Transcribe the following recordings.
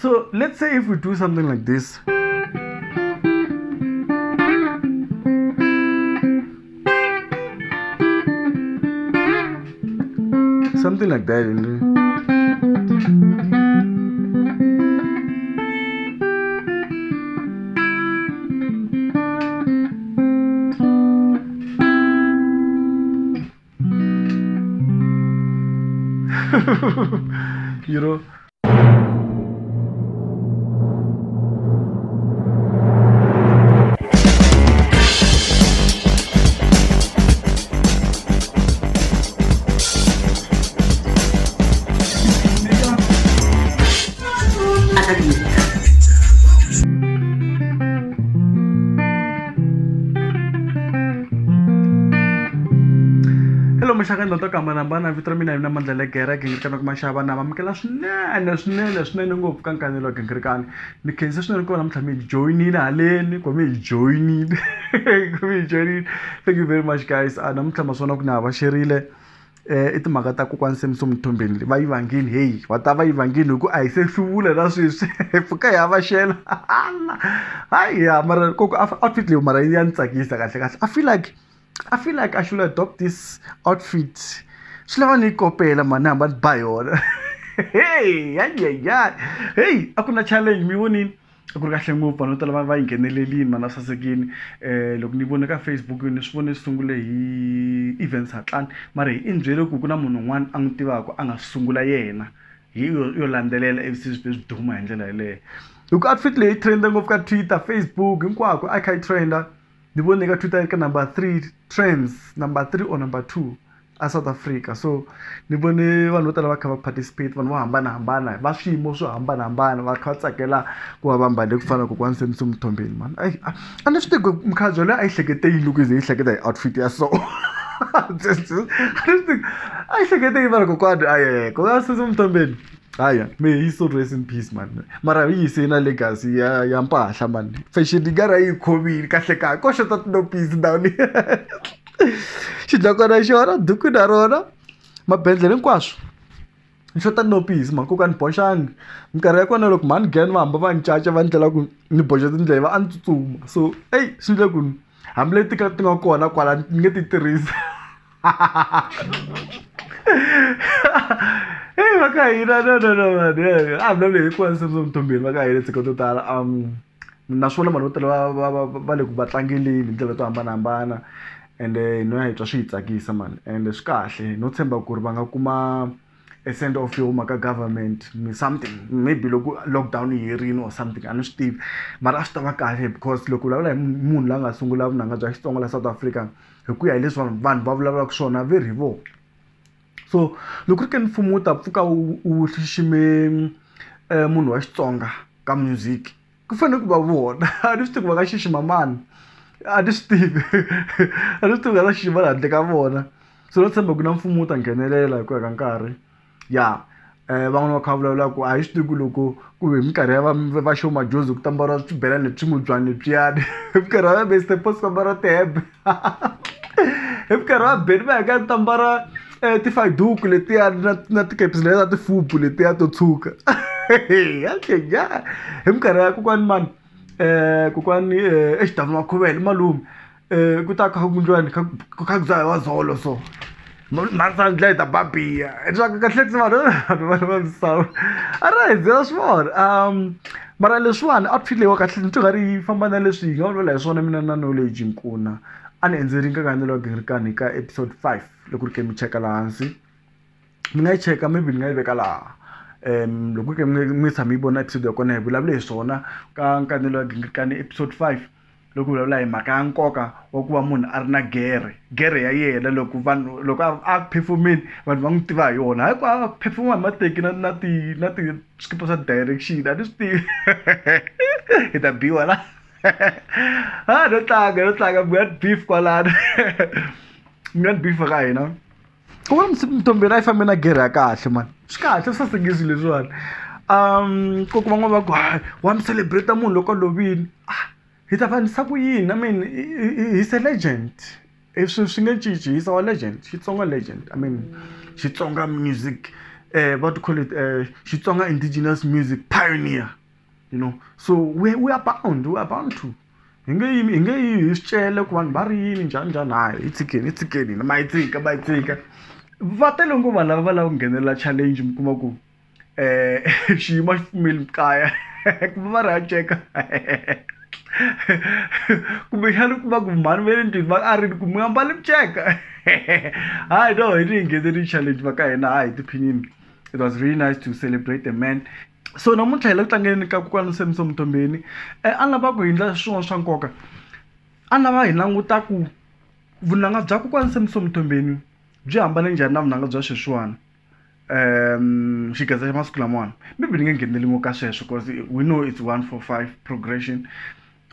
So let's say if we do something like this. Something like that, you know. You know. Maxaka ndlela to hambanahambana vito ra mina hi mina Mandla Legere gingirikani ku maxava na amukela swinene swinene swinene ngopfu ka nkanelo wa gingirikani ni khensa swinene ku va namuntlha mi hi joyinile haleni ku mi hi joyinile ku mi hi joyinile. Thank you very much guys. Namuntlha ma swona ku na havaxerile i timhaka ta kokwani Samson Mthombeni va yi vangini heyi va ta va yi vangini hi ku a hi se hluvula na sweswi hi pfuka hi havaxela hayi ya mara koko outfit leyi mara ya ni tsakisa kahle kahle. I feel like I should adopt this outfit. Swi lava ni yi kopela mani hamba ni ba yona. Hey, ya. Hey, a ku na challenge mi vonini. A ku ri kahle ngopfu vanhu vo tala va yi nghenelelini mani a sasekini. Loko ni vone ka Facebook ni swi vone sungule hi Events Hatlani mara hi inbyele ku ku na munhu un'wana a n'wi tivaka a nga sungula yena hi yo landzelela ivi se swi duma hi ndlela yeleyo. Hi ku outfit leyi trend ngopfu ka Twitter, Facebook hinkwako a kha yi trenda. Ni vone ka Twitter ka number 3 trends, number 3 or number 2 a South Africa. So ni vone vanhu vo tala va kha va participate, vanhu vo hambanahambana va swiyimo swo hambanahambana va kha va tsakela ku va va mbale ku fana na kokwani Samson Mthombeni mani. A ni swi tivi ku mukhalabye loyi a yi hlekete yini loko yi ze yi hleketa hi outfit ya so. A ni swi tivi a yi hlekete yini mara kokwani a kokwani Samson Mthombeni. Haya, may he so rest in peace man. Mara yi yise na legacy ya mpahla man. Fashion yi nga ra yi khomile kahle kahle ko xota tinopisi down. Xidlokwana xona duku na rona mabendlele hinkwaswo ni xota tinopisi man koka ni boxangi minkarhi ya kona loko mhani gani va hamba va ni caca va ndlela ku ni boxa tindleve a ni tsutsuma. So ey swi ndle ku hambi leti ti nga kona kwala ni nge ti tirhisi. Hey, va ka hina no man. A vulavula hi kokwani Samson Mthombeni va ka hina tshika to tala. Naswona vanhu vo tala va le ku va tlangeleni hi ndlela to hambanahambana and no ya hi twa swi hi tsakisa man and swi kahle no tshemba ku ri va nga kuma a send off yo huma ka government something maybe loko lockdown yi herile or something a ni swi tivi mara a swi ta va kahle because loko u vulavula hi munhu la nga sungula vunanga bya Xitsonga la South Africa hi ku ya hi leswi vanhu va vulavulaka swona ve ri vo. So loko ri ke ni mfumo wu ta pfuka wu xixime munhu wa Xitsonga ka music ku fanele ku va vona. A ni swi tivi ku va nga xixima mani, a ni swi tivi a ni swi tivi va nga xixima handle ka vona. So no tshemba ku na mfumo wu ta nghenelela hi ku ya ka nkarhi ya. Van'wani va kha va vulavula ku a hi swi tivi ku loko ku ve hi minkarhi ya va Sho Madjozi ku ta mbariwa swibelani leswi swimudyana leswiyani hi minkarhi ya Mr Post ku ambariwa tihembe hi minkarhi ya Benny Mayengani ku ta mbara tifaduku letiya na tikepisi letiya ta tifubu letiya to tshuka. Hi minkarhi ya kokwani mani kokwani Exidavini Makhuvele malume ku ta kha ku endliwa yini ku kha ku dzahiwa zolo so mhani hi ta babiya leswaku kahle vanhu va misava a ra hi byela swi vona. Mara leswiwani outfit leyiwa kahle ni twa nga ri yi famba na leswi hi nga vulavula hi swona mina na Knowledge Nkuna. A ni endzeli nkanelo wa gingirikani ka episode 5 loko ri ke mi cheka laha hansi mi nga yi cheka maybe ni nga yi veka laha. Loko ke mi tshama yi vona episode ya kona hi vulavule hi swona ka nkanelo wa gingirikani episode 5 loko vulavula hi mhaka ya nkoka wa ku va munhu a ri na gere ya yena loko vanhu loko a performini vanhu va n'wi tiva hi yona hayi ku a performa hi mateki na ti swikipa swa direction a ni swi tivi hi ta biwa la. No tlanga mi nga beef kwalano mi nga beef ka hina. Ku va Mthombeni a yi fambi na gere ya kahle mani swi kahle swi sasekile leswiwani. Ku van'wani va ku wa mi celebrate munhu loko a lovile hi ta fanisa ku yini. I mean he's a legend. Swi nge cinci he's our legend, Xitsonga legend. I mean Xitsonga music what to call it, Xitsonga indigenous music pioneer, you know. So we are bound, we are bound to. Hi nge yimi, hi nge yi hi swi cele ku vanhu va ri yini njhani njhani, hayi hi tshikeni, hi tshikeni hina ma yi tshika, ma yi tshika. Va tele ngopfu vanhu lava va lava ku nghenelela challenge, mi kuma ku xiyimo a xi pfumeli kaya kumbe va ri ha ceka kumbexana u kuma ku mhani va le ndlwini va arile ku mi nga mbali miceka. Hayi no, hi ni yi ngheneli challenge va ka hina, hayi hi tiphinini. It was really nice to celebrate the man. So namuntlha hi le ku tlangeni ka kokwana Samson Mthombeni. A ni lava ku hi endla swin'wana swa nkoka, a ni lava hi languta ku vunanga bya kokwana Samson Mthombeni byi hambane njhani na vunanga bya sweswiwani, xigeza xa masiku lamawani. Maybe ni nge ngheneli ngopfu ka sweswo because we know it's 1 4 5 progression,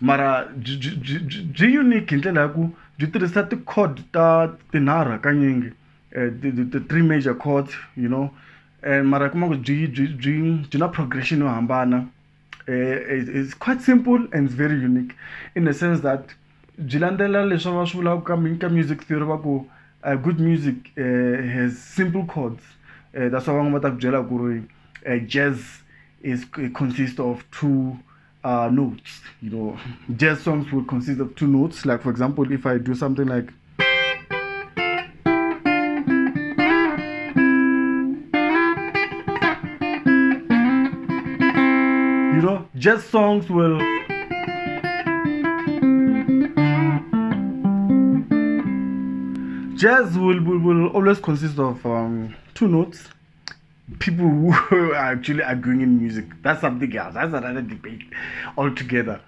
mara byi unique hi ndlela ya ku byi tirhisa ti-chord ta tinharhu hakanyingi, the three major chords, you know, and mara kuma ku byi na progression yo hambana. It's quite simple and it's very unique in the sense that byi landzelela leswi va swi vulaka ka music theory, va ku good music has simple chords. That's why van'wana va ta ku byela ku ri jazz is consists of two notes, you know. Jazz songs will consist of two notes. Like for example, if I do something like, you know, jazz songs will jazz will, will, will always consist of two notes. People who are actually arguing in music, that's something else, that's another debate altogether.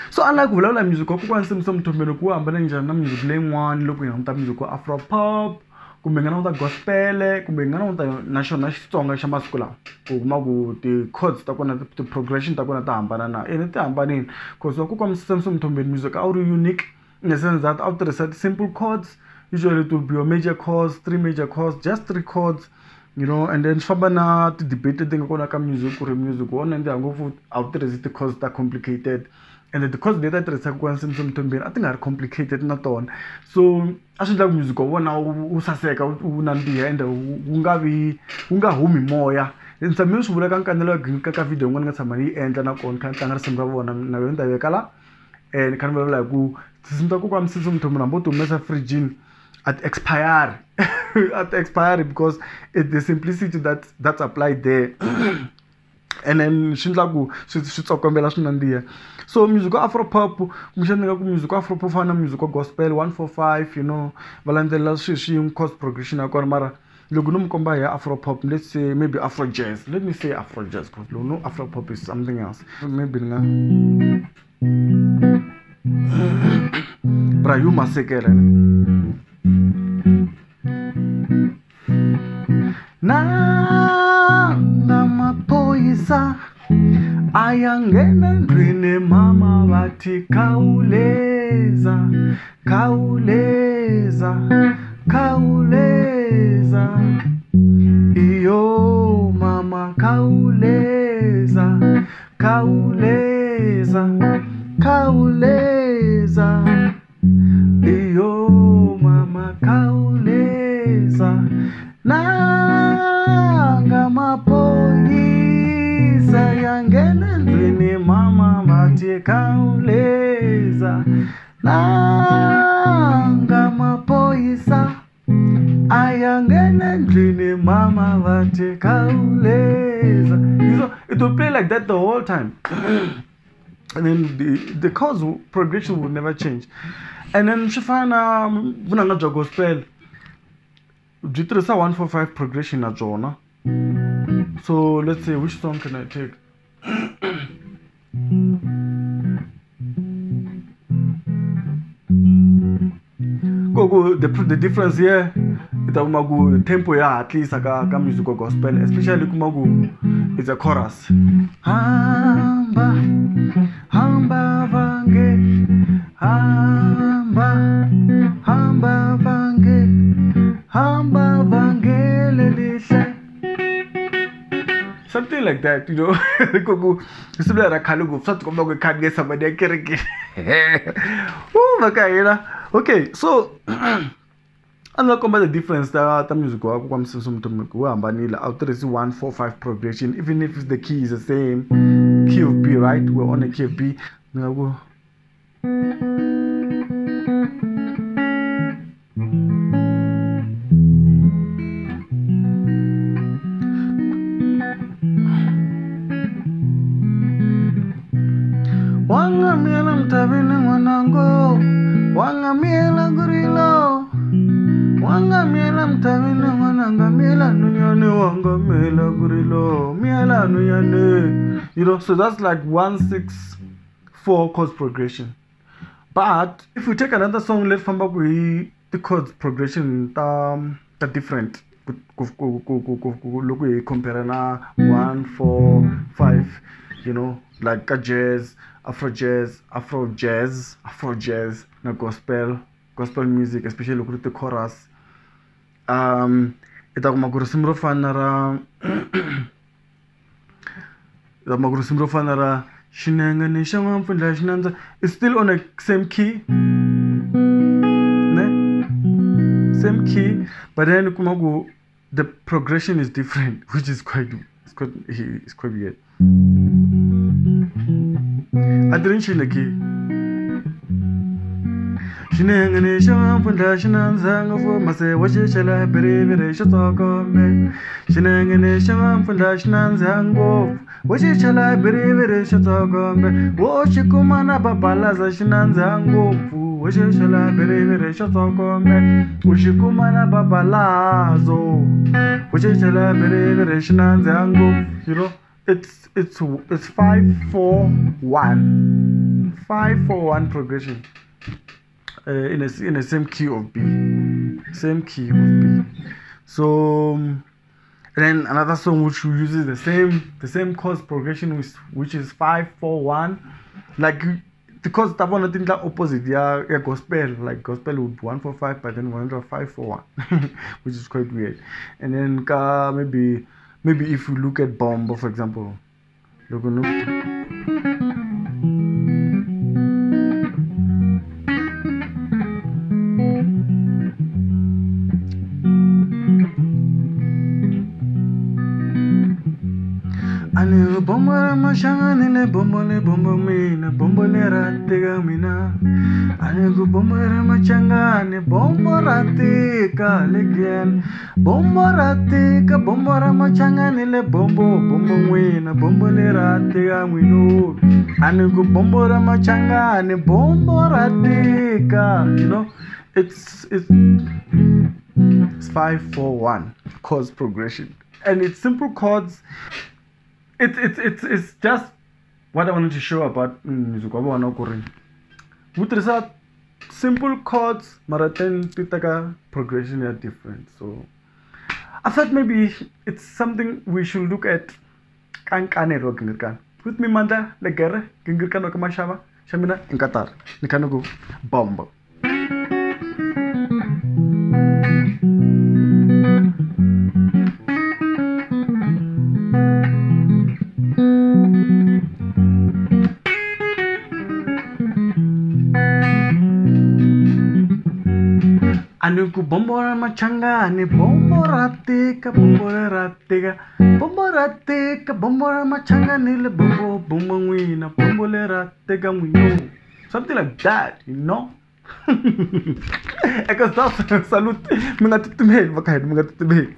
So unlike vulavula music wa kokwana Samson Mthombeni ku hambana njhani na music leyin'wani, loko hi languta music wa afro pop, kumbe hi nga languta gospel, kumbe hi nga languta na xona Xitsonga xa masiku lawa, ku kuma ku ti-chords ta kona, ti-progression ta kona ta hambana na ene ti hambanile, cause wa kokwana Samson Mthombeni music a wu ri unique in the sense that a wu tirhisa ti-simple chords. Usually it will be your major chords, three major chords, just three chords, you know. And then swi famba na ti-debate leti nga kona ka music, ku ri music wo nandziha ngopfu a wu tirhisi ti-chords ta complicated, and ti-chords leti a tirhisaka kokwana Samson Mthombeni a ti nga ri complicated na tona, so a swi endla ku music wa vona wu saseka, wu nandziha, ende wu nga vi wu nga humi moya. Ni tshame ni swi vula ka nkanelo ka video yin'wana ni nga tshama ni yi endla, nakona ni kha ni tlanga risimu ra vona na yona ni ta veka la. Ni kha ni vulavula hi ku tinsimu ta kokwana Samson Mthombeni hambi wo ti humesa fridge a ti expire, a ti expire, because it's the simplicity that's applied there, and then swi endla ku swi tsokombela, swi nandziha. So music wa afro pop, kumbexana ni nga ku music wa afro pop fana na music wa gospel 1 4 5, you know, va landzelela swilo swin'we, chord progression ya kona. Mara loko no mi komba hi afro pop, let's say maybe afro jazz, let me say afro jazz, because loko no afro pop is something else. Maybe ni nga bra yu Masekela nanga maphoyisa ayangena endlwini, mama bathi khawuleza, khawuleza, khawuleza, iyo mama khawuleza, khawuleza, khawuleza, iyo mama khawuleza, nanga maphoyisa yangena endlwini, mama bathi khawuleza, nanga maphoyisa ayangena endlwini, mama bathi khawuleza. You know, it will play like that the whole time, and then the chords progression will never change. And then swi fana na vunanga bya gospel, byi tirhisa 1 4 5 progression na byona. So let's say, which song can I take? Ku the difference here i ta kuma ku tempo ya hatlisa ka music wa gospel, especially kuma ku it's a chorus, hamba hamba vange, hamba hamba vange, hamba vangele lihle, something like that, you know. Ku ku risimu leri ra khale ngopfu, swa tikomba ku khale nge tshama ni ya kerekeni. Va ka hina. Okay, so A ni la komba the difference ta music wa kokwa Msimusi Mthombeni wu hambanile. A wu tirhisi 1 4 5 progression, even if the key is the same key of B, right? We're on a key of B. Ni nga ku Wangamela mtavini mwanangu, wangamela gurilo, wangamela mtavini mwananga, mela nunyane, wangamela gurilo, mela nunyane. You know, so that's like 1 6 4 chords progression. But if we take another song, let's famba ku hi the chords progression ta different. Loko hi compare na 1 4 5, you know, like ka jazz, afro jazz, afro jazz, afro jazz na gospel, gospel music, especially loko ri ti chorus. I ta kuma ku risimu ro fana ra i ta kuma ku risimu ro fana ra xinenge ni xa n'wampfundla xinandza, it's still on a same key, ne? Same key, but then kuma ku the progression is different, which is quite weird. A ti ri nchini key. Xinenge ni xa n'wampfundla xinandza ngopfu mase wa xi chela biriviri xo tsokombe. Xinenge ni xa n'wampfundla xinandza ngopfu wa xi chela biriviri xo tsokombe. Wo xi kuma na babalaza xinandza ngopfu wa xi chela biriviri xo tsokombe. U xi kuma na babalazo wa xi chela biriviri xinandza ngopfu. You know, it's 5 4 1 5 4 1 progression. In the same key of B, same key of B. So, and then another song which uses the same chords progression, which is 5 4 1, like the chords that one thing like opposite, yeah, gospel, like gospel would be 1 4 5, but then 1 5 4 1, which is quite weird. And then maybe if you look at Bombo, for example, look. Ani bombo ra mashangani le bombo le bombo mina bombo le ratika mina. Ani bombo ra machangani bombo ratika again bombo ratika bombo ra machangani le bombo bombo mina bombo le ratika mwino. Ani bombo ra machangani bombo ratika. You know, it's 5 4 1 chords progression, and it's simple chords. It's just what I wanted to show about music. We tirhisa simple chords, mara then ti teka progression are different. So I thought maybe it's something we should look at. Kankanelo gingirikani. With me Mandla Legere, gingirikani wa ka Mashava, xa mina i Nkatar. Ni kha ni ku bombo. Ani ku bombo ra machangani bombo ratika bombo ratika bombo ratika bombo ra machangani le bombo bombo n'wina bombo le ratika n'wino, something like that, you know. Eka stuff, salute mi nga titimeli va ka hina mi nga titimeli.